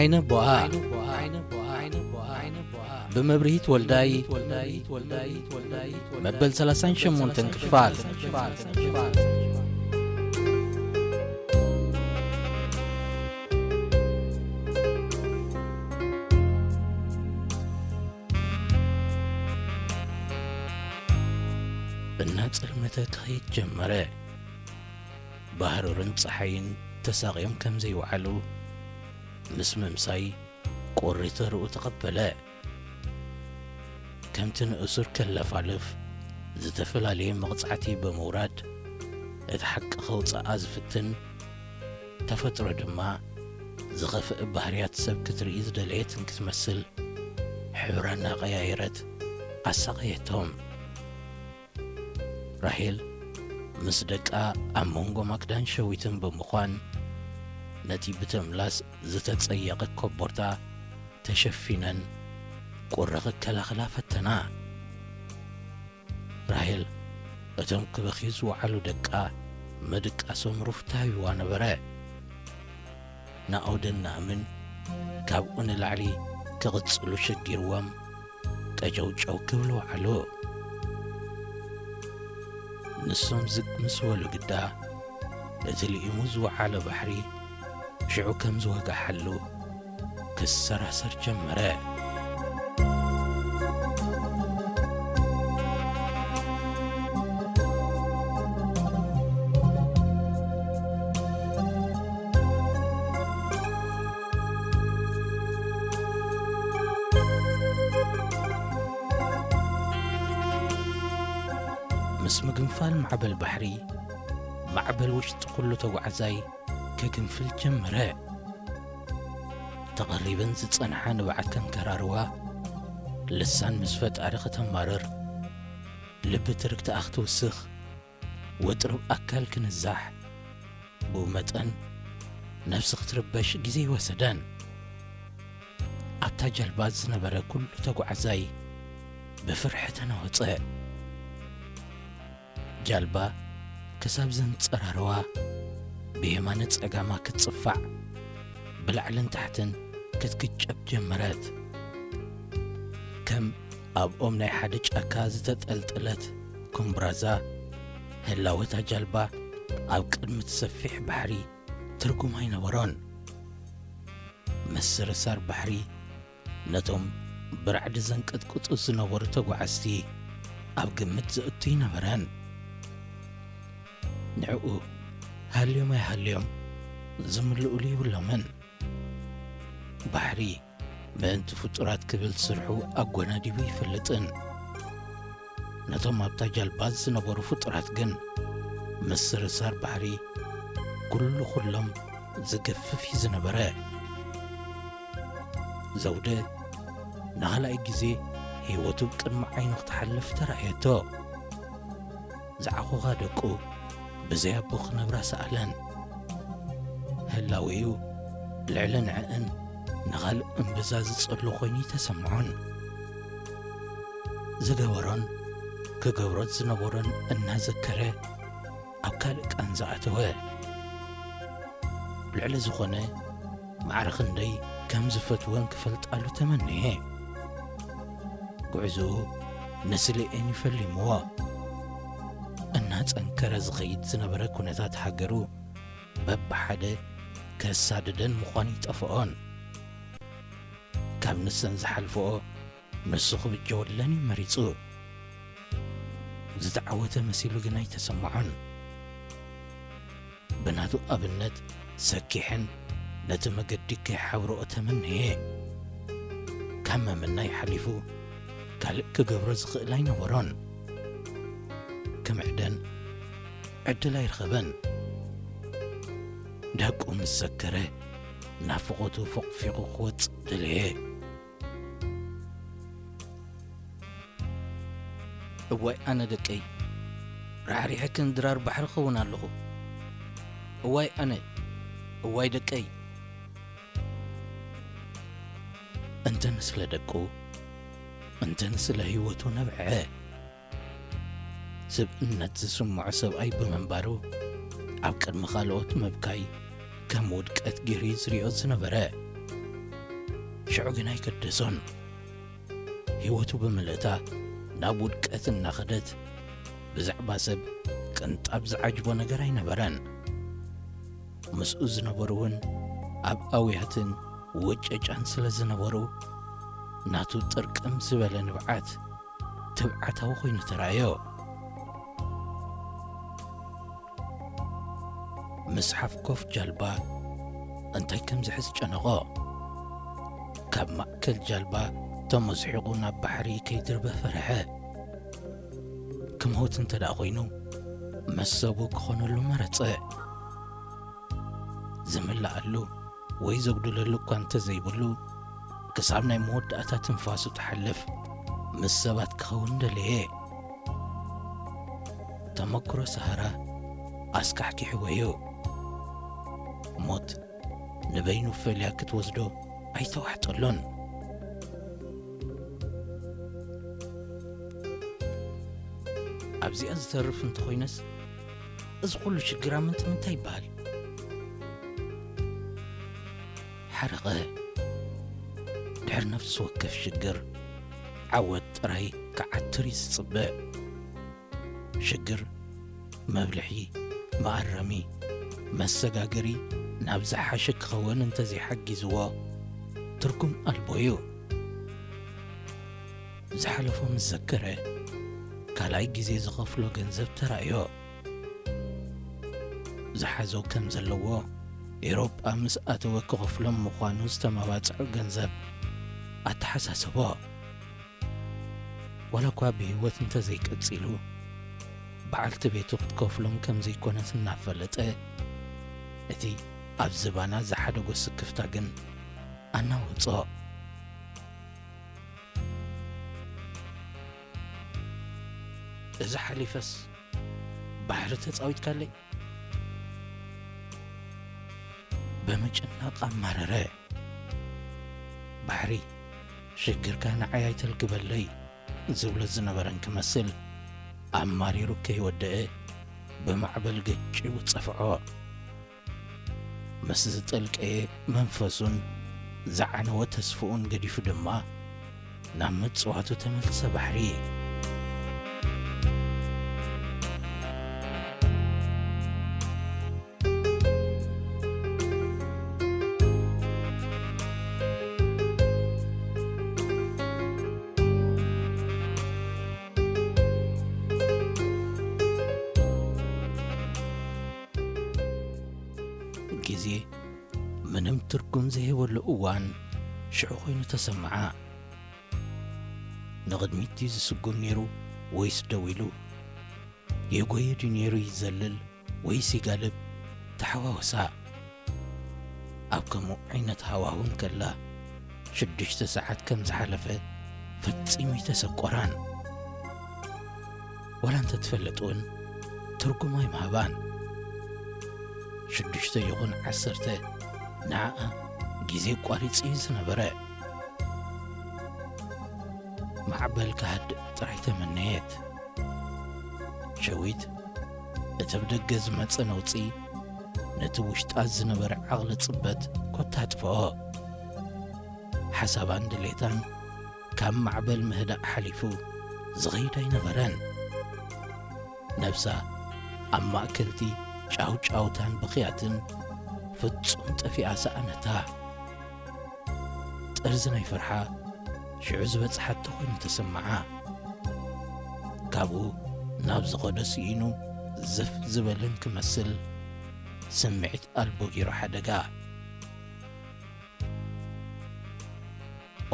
ዓይነ ቦኣ ብመብርሂት ወልዳይ መበል ሰላሳን ሸሞንተን ክፋል። እናጸልመተ ክኸይድ ጀመረ። ብሃሩርን ጸሓይን ተሳቕዮም ከም ዘይወዓሉ ምስ ምምሳይ፣ ቁሪ ተርኡ ተቐበለ። ከምቲ ንእሱር ከለፋልፍ ዝተፈላለየ መቕጻዕቲ ብምውራድ፣ እቲ ሓቂ ከውጽኣ ዝፍትን፣ ተፈጥሮ ድማ ዝኸፍእ ባህርያት ሰብ ክትርኢ ዝደለየትን ክትመስል፣ ሕብራ እናቐያየረት ኣሳቐየቶም። ራሄል ምስ ደቃ ኣብ መንጎ ማክዳን ሸዊትን ብምዃን፣ ነቲ ብተምላስ ዝተጸየቐ ኮቦርታ ተሸፊነን ቁሪ ክከላኸላ ፈተና። ራሄል እቶም ክበኽዩ ዝወዓሉ ደቃ ምድቃሶም ሩፍታ ሂብዋ ነበረ። ናኦድን ናእምን ካብኡ ንላዕሊ ክቕጽሉ ሸጊርዎም ቀጨውጨው ክብሉ ወዓሉ። ንሶም ዝግ ምስ በሉ ግዳ፣ እቲ ልኢሙ ዝወዓለ ባሕሪ ሽዑ ከም ዝወጋሓሉ ክሰራሰር ጀመረ። ምስ ምግንፋል ማዕበል ባሕሪ፣ ማዕበል ውሽጢ ኩሉ ተጓዓዛይ ክግንፍል ጀመረ። ተቐሪበን ዝጸንሓ ንብዓት ከንከራርዋ፣ ልሳን ምስ ፈጣሪ ከተማርር፣ ልቢ ትርክትኣ ክትውስኽ፣ ወጥሪ ኣካል ክንዛሕ፣ ብኡ መጠን ነብሲ ክትርበሽ ግዜ ይወሰደን። ኣብታ ጃልባ ዝነበረ ኩሉ ተጓዓዛይ ብፍርሒ ተናወጸ። ጃልባ ክሳብ ዘንጸራረዋ ብየማነ ጸጋማ ክትጽፋዕ ብላዕልን ታሕትን ክትግጨብ ጀመረት። ከም ኣብ ኦም ናይ ሓደ ጫካ ዝተጠልጠለት ኩምብራዛ ህላወ እታ ጃልባ ኣብ ቅድሚ እቲ ሰፊሕ ባሕሪ ትርጉም ኣይነበሮን። ምስርሳር ባሕሪ ነቶም ብራዕዲ ዘንቀጥቅጡ ዝነበሩ ተጓዓዝቲ ኣብ ግምት ዘእቱ ኣይነበረን። ንዕኡ ሃልዮም ኣይሃልዮም ዝምልኡሉ የብሎምን። ባሕሪ ምእንቲ ፍጡራት ክብል ስርሑ ኣጎናዲቡ ይፈልጥን። ነቶም ኣብታ ጃልባ ዝነበሩ ፍጡራት ግን ምስርሳር ባሕሪ ኩሉ ኩሎም ዝገፍፍ እዩ ዝነበረ። ዘውደ ንኻልኣይ ግዜ ህይወቱ ብቅድሚ ዓይኑ ክትሓልፍ ተራእየቶ። ዝዓኾኻ ደቁ ብዘይ ኣቦ ክነብራ ሰኣለን። ህላዌኡ ልዕሊ ንዕእን ንኻልእ እምብዛ ዝጸሉ ኮይኑ ተሰምዖን። ዝገበሮን ክገብሮት ዝነበሮን እናዘከረ ኣብ ካልእ ቃንዛ ኣተወ። ልዕሊ ዝኾነ ማዕረ ክንደይ ከም ዝፈትወን ክፈልጣሉ ተመነየ። ጉዕዞኡ ንስልኤን ይፈሊምዎ። እናጸንከረ ዝኸይድ ዝነበረ ኩነታት ሃገሩ በብሓደ ከሳድደን ምዃኑ ይጠፍኦን። ካብ ንሰን ዝሓልፍኦ ንሱ ክብጀወለን እዩ መሪጹ። ዝተዓወተ መሲሉ ግን ኣይተሰምዖን። ብናቱ ኣብነት ሰኪሕን ነቲ መገዲ ከይሓብርኦ ተመነየ። ካብ ምምናይ ሓሊፉ ካልእ ክገብሮ ዝኽእል ኣይነበሮን። ክምዕደን ዕድል ኣይረኸበን። ደቁ ምስ ዘከረ ናፍቖቱ ፎቕፊቑ ክወጽእ ደለየ። እዋይ ኣነ ደቀይ፣ ራሕሪሐክን ድራር ባሕሪ ክኸውን ኣለኹ። እዋይ ኣነ፣ እዋይ ደቀይ። እንተ ንስለ ደቁ፣ እንተ ንስለ ህይወቱ ነብዐ። ስብእነት ዝስምዖ ሰብኣይ ብምንባሩ፣ ኣብ ቅድሚ ካልኦት ምብካይ ከም ውድቀት ገይሩ እዩ ዝሪኦ ዝነበረ። ሽዑ ግን ኣይገደሶን። ህይወቱ ብምልእታ ናብ ውድቀት እናኸደት፣ ብዛዕባ ሰብ ቅንጣብ ዝዓጅቦ ነገር ኣይነበረን። ምስኡ ዝነበሩ እውን ኣብ ኣውያትን ወጨጫን ስለ ዝነበሩ፣ ናቱ ጥርቅም ዝበለ ንብዓት ትብዓታዊ ኮይኑ ተራእዮ። ምስ ሓፍ ኮፍ ጃልባ እንታይ ከም ዝሕዝ ጨነቖ። ካብ ማእከል ጃልባ ተመዝሒቑ ናብ ባሕሪ ከይድርበ ፈርሐ። ክመውት እንተ ደኣ ኮይኑ፣ መሰቡ ክኾነሉ መረጸ። ዝምልኣሉ ወይ ዘጉድለሉ እኳ እንተ ዘይብሉ፣ ክሳብ ናይ መወዳእታ ትንፋሱ ትሓልፍ ምስ ሰባት ክኸውን ደለየ። ተመክሮ ሰሃራ ኣስካሕኪሕዎ እዩ። ሞት ንበይኑ ፈልያ ክትወስዶ ኣይተዋሕጠሉን። ኣብዚኣ ዝተርፍ እንተኾይነስ፣ እዚ ኩሉ ሽግር ኣብ ምንታይ ምንታይ ይበሃል? ሓረቐ። ድሕሪ ነፍሲ ወከፍ ሽግር፣ ዓወት ጥራይ ክዓትር እዩ ዝጽበ። ሽግር መብልሒ፣ መኣረሚ፣ መሰጋገሪ ናብ ዝሓሸ ክኸውን እንተዘይሓጊዝዎ፣ ትርጉም ኣልቦ እዩ። ዝሓለፎ ምስ ዘከረ፣ ካልኣይ ግዜ ዝኸፍሎ ገንዘብ ተራእዮ። ዝሓዞ ከም ዘለዎ፣ ኤውሮጳ ምስ ኣተወ ክኸፍሎም ምዃኑ ዝተመባጽዖ ገንዘብ ኣተሓሳሰቦ። ዋላ እኳ ብህይወት እንተዘይቀጺሉ፣ በዓልቲ ቤቱ ክትከፍሎም ከም ዘይኮነት እናፈለጠ፣ እቲ ኣብ ዝባና ዝሓደጎ ስክፍታ ግን ኣናወጾ። እዚ ሓሊፈስ ባሕሪ ተጻዊትካለይ? ብምጭናቕ ኣማረረ። ባሕሪ፣ ሽግርካ ንዓይ ኣይተልግበለይ ዝብሎ ዝነበረን ክመስል፣ ኣማሪሩ ከይወደአ ብማዕበል ገጭቡ ጸፍዖ። ምስ ዝጠልቀየ መንፈሱን ዝዓነወ ተስፍኡን ገዲፉ ድማ፣ ናብ ምጽዋቱ ተመልሰ ባሕሪ። ግዜ ምንም ትርጉም ዘይህበሉ እዋን ሽዑ ኮይኑ ተሰምዓ። ንቕድሚት ድዩ ዝስጉም ነይሩ ወይስ ደው ኢሉ? የጎየ ድዩ ነይሩ ይዘልል ወይስ ይጋልብ? ተሓዋወሳ። ኣብ ከምኡ ዓይነት ሃዋህው እንከላ፣ ሽዱሽተ ሰዓት ከም ዝሓለፈ ፈጺሙ ኣይተሰቆራን። ዋላ እንተ ትፈልጥ እውን ትርጉም ኣይምሃባን። ሽዱሽተ ይኹን ዓሰርተ ንዓኣ ግዜ ቋሪጹ እዩ ዝነበረ። ማዕበል ክሃድእ ጥራይ ተመነየት። ሸዊት እቲ ብደገ ዝመጸ ነውጺ ነቲ ውሽጣ ዝነበረ ዓቕሊ ጽበት ኮታ ኣጥፍኦ። ሓሳባን ድሌታን ካብ ማዕበል ምህዳእ ሓሊፉ ዝኸይድ ኣይነበረን። ነብሳ ኣብ ማእከልቲ ጫውጫውታን ብኽያትን ፍጹም ጠፊኣ ሰኣነታ። ጥርዚ ናይ ፍርሓ ሽዑ ዝበጽሓቶ ኮይኑ ተሰምዓ። ካብኡ ናብ ዝኸዶ ስኢኑ ዝፍ ዝበለን ክመስል ስምዒት ኣልቦ ገይሩ ሓደጋ።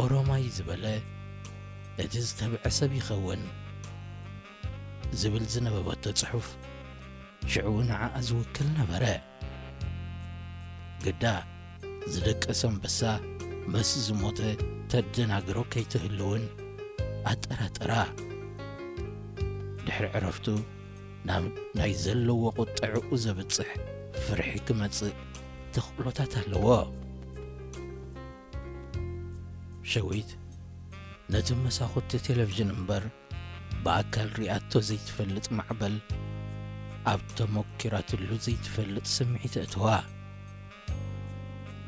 ኦሮማይ ዝበለ እቲ ዝተብዐ ሰብ ይኸውን ዝብል ዝነበበቶ ጽሑፍ ሽዑ ንዓኣ ዝውክል ነበረ። ግዳ ዝደቀሰ ኣንበሳ መስ ዝሞተ ተደናግሮ ከይትህልውን ኣጠራጠራ። ድሕሪ ዕረፍቱ ናብ ናይ ዘለዎ ቁጠዐኡ ዘብጽሕ ፍርሒ ክመጽእ ተኽእሎታት ኣለዎ። ሸዊት ነቲ መሳኹቲ ቴሌቪዥን እምበር ብኣካል ሪኣቶ ዘይትፈልጥ ማዕበል ኣብ ተሞኪራትሉ ዘይትፈልጥ ስምዒት እትዋ።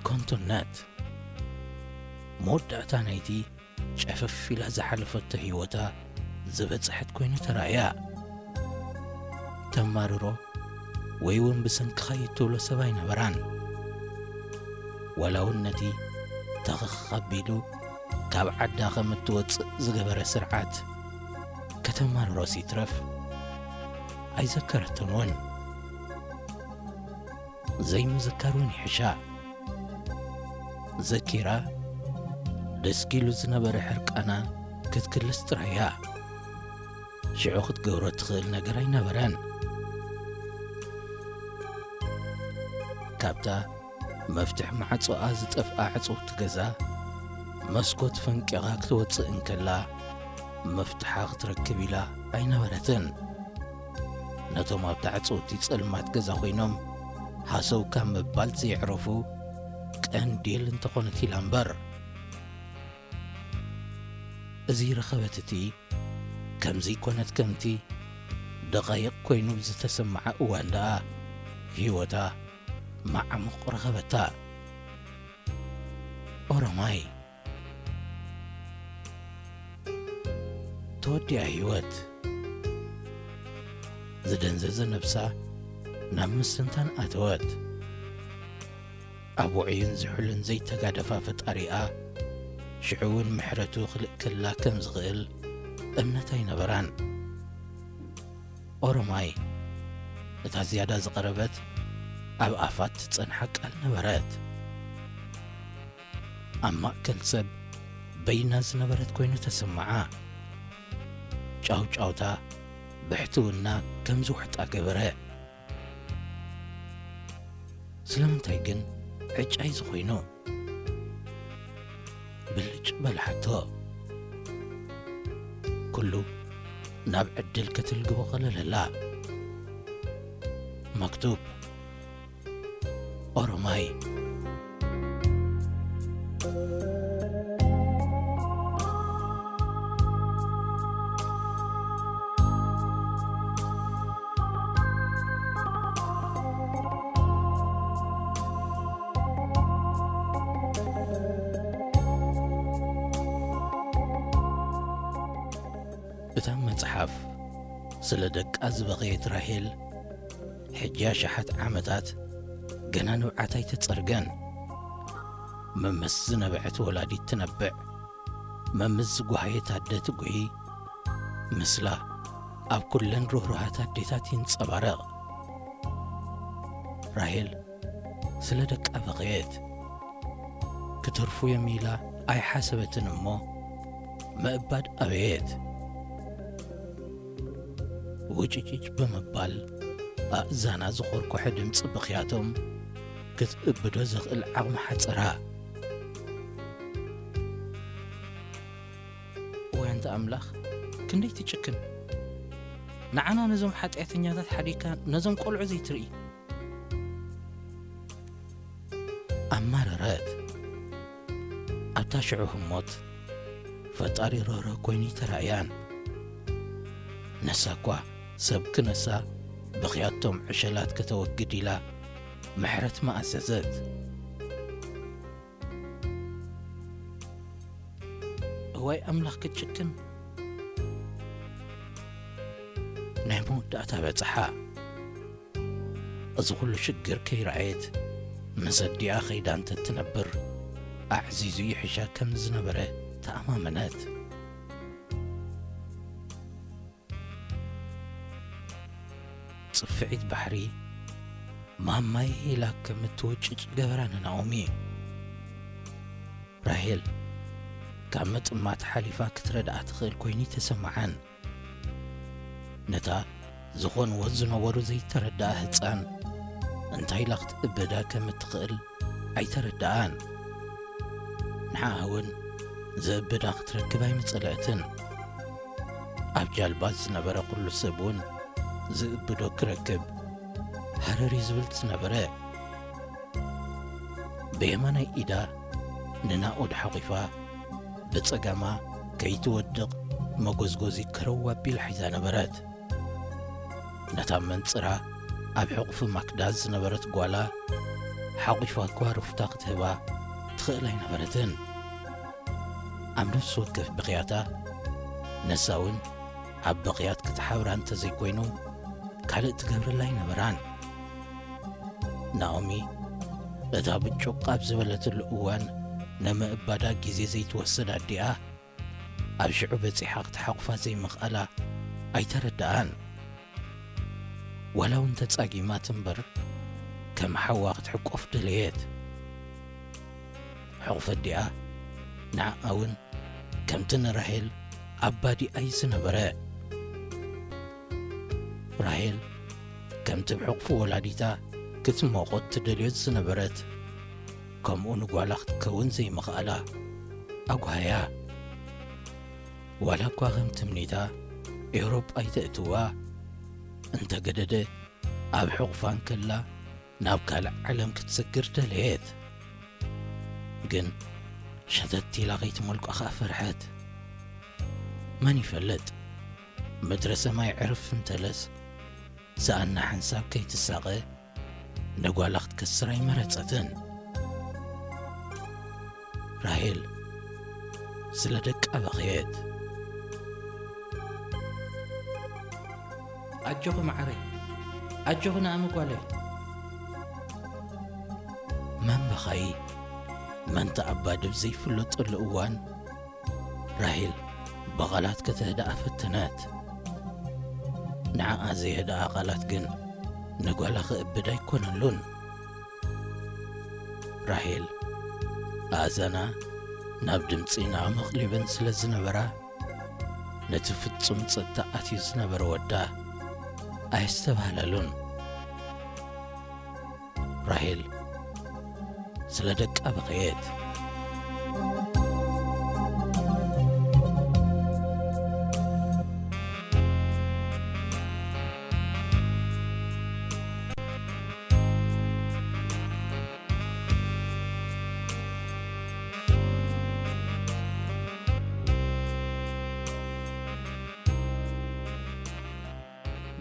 ከንቱነት። መወዳእታ ናይቲ ጨፈፍ ኢላ ዝሓለፈቶ ህይወታ ዝበጽሐት ኮይኑ ተራእያ። ተማርሮ ወይ እውን ብሰንክኻ ይትብሎ ሰብ ኣይነበራን። ዋላ እውን ነቲ ተኸኽ ኣቢሉ ካብ ዓዳ ከም እትወጽእ ዝገበረ ስርዓት ከተማርሮስ ይትረፍ ኣይዘከረቶን እውን። ዘይምዝካር እውን ይሕሻ። ዘኪራ ደስኪሉ ዝነበረ ሕርቃና ክትክልስ ጥራይ እያ። ሽዑ ክትገብሮ ትኽእል ነገር ኣይነበረን። ካብታ መፍትሕ ማዕጾኣ ዝጠፍኣ ዕጽውቲ ገዛ መስኮት ፈንቂቓ ክትወጽእ እንከላ፣ መፍትሓ ክትረክብ ኢላ ኣይነበረትን። ነቶም ኣብታ ዕጽውቲ ጸልማት ገዛ ኮይኖም ሃሰው ካብ ምባል ዘየዕረፉ ቀንዴል እንተኾነት ኢላ እምበር። እዚ ረኸበት እቲ ከምዚ ኮነት ከምቲ ደቓይቕ ኮይኑ ብዝተሰምዓ እዋን ደኣ ህይወታ ማዕሙቕ ረኸበታ። ኦሮማይ። ተወዲኣ ህይወት። ዝደንዘዘ ነብሳ ናብ ምስትንታን ኣተወት። ኣብ ውዑይን ዝሑልን ዘይተጋደፋ ፈጣሪኣ ሽዑ እውን ምሕረቱ ክልእከላ ከም ዝኽእል እምነት ኣይነበራን። ኦሮማይ፣ እታ ዝያዳ ዝቐረበት ኣብ ኣፋ ትጸንሓ ቃል ነበረት። ኣብ ማእከል ሰብ በይና ዝነበረት ኮይኑ ተሰምዓ። ጫውጫውታ ብሕትውና ከም ዝውሕጣ ገበረ። ስለምንታይ ግን ዕጫይ ዝኾይኑ? ብልጭ በለ ሕቶ። ኩሉ ናብ ዕድል ክትልግቦ ቀለለላ። መክቱብ። ኦሮማይ። እታ መጽሓፍ ስለ ደቃ ዝበኸየት ራሄል፣ ሕጂ ኣሽሓት ዓመታት ገና ንብዓት ኣይተጸርገን። መምስ ዝነበዐት ወላዲት ትነብዕ፣ መምስ ዝጓሃየት ኣደ ትጉሂ፣ ምስላ ኣብ ኩለን ርህሩሃት ኣዴታት ይንጸባረቕ። ራሄል ስለ ደቃ በኸየት። ክተርፉ እዮም ኢላ ኣይሓሰበትን እሞ ምእባድ ኣበየት። ውጭጭጭ ብምባል ኣእዛና ዝኾርኮሐ ድምፂ ብኽያቶም ክትእብዶ ዘኽእል ዓቕሚ ሓፀራ። ወይ ኣንታ ኣምላኽ፣ ክንደይ ትጭክን! ንዓና ነዞም ሓጢኣተኛታት ሓዲግካ ነዞም ቆልዑ ዘይትርኢ። ኣማረረት። ኣብታ ሽዑ ህሞት ፈጣሪ ርህሩህ ኮይኑ ኣይተራእያን። ንሳ እኳ ሰብ ክነሳ ብኽያቶም ዕሸላት ከተወግድ ኢላ ምሕረት ምኣዘዘት። እዋይ ኣምላኽ ክትጭክን! ናይ መወዳእታ በጽሓ። እዚ ኩሉ ሽግር ከይረኣየት ምስ ኣዲኣ ከይዳ እንተ ትነብር ኣዕዚዙ ይሕሻ ከም ዝነበረ ተኣማመነት። ጽፍዒት ባሕሪ ማማይ ኢላ ከም እትውጭጭ ገበራ ንናኦሚ። ራሄል ካብ ምጥማት ሓሊፋ ክትረድኣ ትኽእል ኮይኑ ተሰምዓን። ነታ ዝኾንዎ ዝነበሩ ዘይተረድኣ ህጻን እንታይ ኢላ ክትእብዳ ከም እትኽእል ኣይተረድኣን። ንዓኣ እውን ዝእብዳ ክትረክብ ኣይምጸለእትን። ኣብ ጃልባ ዝነበረ ኩሉ ሰብ እውን ዝእብዶ ክረክብ ሃረር እዩ ዝብል ዝነበረ። ብየማናይ ኢዳ ንናኦድ ሓቒፋ፣ ብጸጋማ ከይትወድቕ መጎዝጎዚ ከረው ኣቢላ ሒዛ ነበረት። ነታ መንጽራ ኣብ ሕቑፊ ማክዳ ዝነበረት ጓላ ሓቒፋ እኳ ሩፍታ ክትህባ ትኽእል ኣይነበረትን። ኣብ ነፍሲ ወከፍ ብኽያታ፣ ንሳ እውን ኣብ ብኽያት ክትሓብራ እንተዘይኮይኑ፣ ካልእ ትገብረላ ኣይነበራን። ናኦሚ፣ እታ ብጩቕ ኣብ ዝበለትሉ እዋን፣ ንምእባዳ ግዜ ዘይትወስድ ኣዲኣ፣ ኣብ ሽዑ በጺሓ ክትሓቑፋ ዘይምኽኣላ ኣይተረድኣን። ዋላ እውን ተጻጊማት እምበር፣ ከም ሓዋ ክትሕቆፍ ደለየት። ሕቑፈ ኣዲኣ ንዓኣ እውን ከምቲ ንራሄል ኣባዲኣ እዩ ዝነበረ። ራሄል ከምቲ ብሕቑፊ ወላዲታ ክትሞቖ ትደልዮ ዝነበረት፣ ከምኡ ንጓላ ክትከውን ዘይምኽኣላ ኣጓህያ። ዋላ እኳ ከም ትምኒታ ኤውሮጳ ኣይተእትዋ፣ እንተገደደ ኣብ ሕቑፋ እንከላ ናብ ካልእ ዓለም ክትሰግር ደለየት። ግን ሸተት ኢላ ከይትመልቋ ኸኣ ፈርሐት። መን ይፈልጥ፣ ምድረ ሰማይ ዕርፍ እንተለስ፣ ሰኣና ሓንሳብ ከይትሳቐ፣ ንጓላ ክትከስር ኣይመረጸትን። ራሄል ስለ ደቃ በኸየት። ኣጆኺ መዓረይ፣ ኣጆኺ ንኣሚ ጓለይ። መን በኻዪ፣ መን ተኣባዲ ኣብ ዘይፍለጠሉ እዋን፣ ራሄል ብቓላት ከተህድኣ ፈተነት። ንዓኣ ዘየህድኣ ቃላት ግን ንጓላ ክእብድ ኣይኮነሉን። ራሄል ኣእዛና ናብ ድምጺ ናኦም ኣቕሊበን ስለ ዝነበራ፣ ነቲ ፍጹም ጸጥታ ኣትዩ ዝነበረ ወዳ ኣየስተብሃለሉን። ራሄል ስለ ደቃ በኸየት።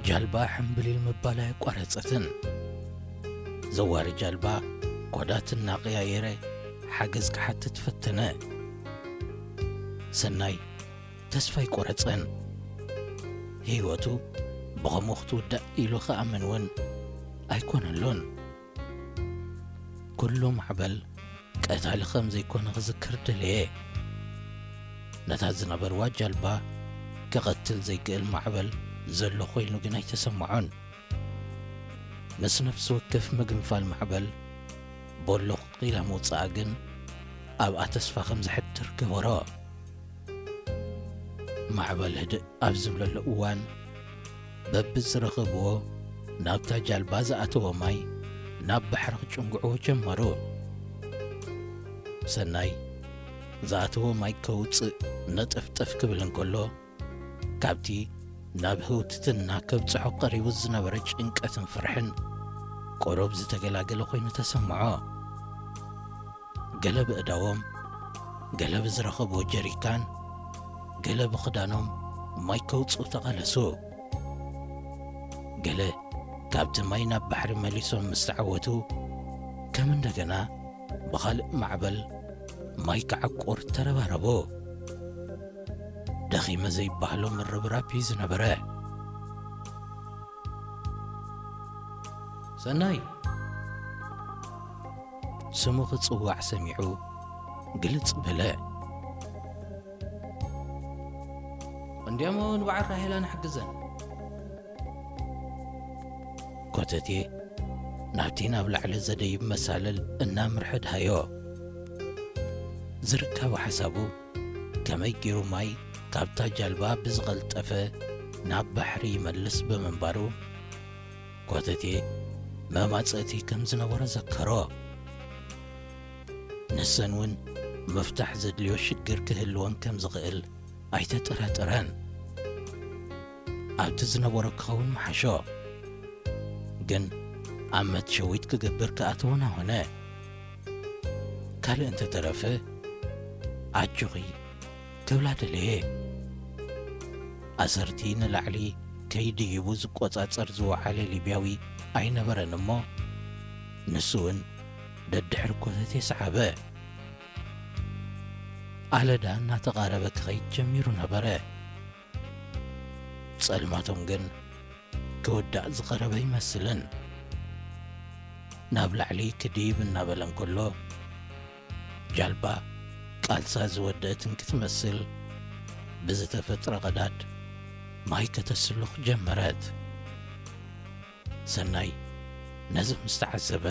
ጃልባ ሕምብሊል ምባል ኣየቋረጸትን። ዘዋሪ ጃልባ ኮዳት እናቐያየረ ሓገዝ ክሓትት ፈተነ። ሰናይ ተስፋ ኣይቆረጸን። ህይወቱ ብኸምኡ ክትውዳእ ኢሉ ክኣምን እውን ኣይኮነሉን። ኩሉ ማዕበል ቀታሊ ከም ዘይኮነ ክዝክር ደለየ። ነታ ዝነበርዋ ጃልባ ክቐትል ዘይክእል ማዕበል ዘሎ ኮይኑ ግን ኣይተሰምዖን። ምስ ነፍሲ ወከፍ ምግንፋል ማዕበል ቦሎቕ ኢላ ምውጻኣ ግን ኣብኣ ተስፋ ከም ዘሕድር ገበሮ። ማዕበል ህድእ ኣብ ዝብለሉ እዋን፣ በብዝረኸብዎ ናብታ ጃልባ ዝኣተወ ማይ ናብ ባሕሪ ክጭንግዕዎ ጀመሩ። ሰናይ ዝኣተወ ማይ ከውጽእ ነጠፍጠፍ ክብል እንከሎ፣ ካብቲ ናብ ህውትትና ከብጽሖ ቀሪቡ ዝነበረ ጭንቀትን ፍርሕን፣ ቁሩብ ዝተገላገለ ኮይኑ ተሰምዖ። ገለ ብእዳዎም፣ ገለ ብዝረኸብዎ ጀሪካን፣ ገለ ብኽዳኖም ማይ ከውጽኡ ተቓለሱ። ገለ ካብቲ ማይ ናብ ባሕሪ መሊሶም ምስ ተዓወቱ፣ ከም እንደገና ብኻልእ ማዕበል ማይ ክዓቁር ተረባረቡ። ደኺመ ዘይበሃሎ ምርብራብ እዩ ዝነበረ። ሰናይ! ስሙ ክጽዋዕ ሰሚዑ ግልጽ በለ። እንዲያሞ ንበዓል ራሄላ ንሕግዘን። ኮተቴ ናብቲ ናብ ላዕሊ ዘደይብ መሳልል እናምርሐ ድሃዮ። ዝርካቡ ሓሳቡ ከመይ ገይሩ ማይ ካብታ ጃልባ ብዝቐልጠፈ ናብ ባሕሪ ይመልስ ብምንባሩ፣ ኮተቴ መማጽእቲ ከም ዝነበሮ ዘከሮ። ንሰን እውን ምፍታሕ ዘድልዮ ሽግር ክህልወን ከም ዝኽእል ኣይተጠራጠረን። ኣብቲ ዝነበሮ ክኸውን ምሓሾ። ግን ኣብ መትሸዊት ክገብር ክኣተወን ኣኾነ። ካልእ እንተተረፈ፣ ኣጆኺ ክብላ ደለየ። ኣሰርቲ ንላዕሊ ከይድይቡ ዝቆጻጸር ዝወዓለ ሊብያዊ ኣይነበረን እሞ፣ ንሱ እውን ደድሕሪ ኮተቴ ሰዓበ። ኣለዳ እናተቓረበ ክኸይድ ጀሚሩ ነበረ። ጸልማቶም ግን ክውዳእ ዝቐረበ ይመስልን። ናብ ላዕሊ ክድይብ እናበለ እንከሎ፣ ጃልባ ቃልሳ ዝወደአትን ክትመስል ብዝተፈጥረ ቀዳድ ማይ ከተስልኽ ጀመረት። ሰናይ ነዚ ምስ ተዓዘበ፣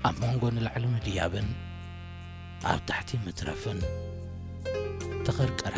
ኣብ መንጎ ንላዕሊ ምድያብን ኣብ ታሕቲ ምትራፍን ተቐርቀረ።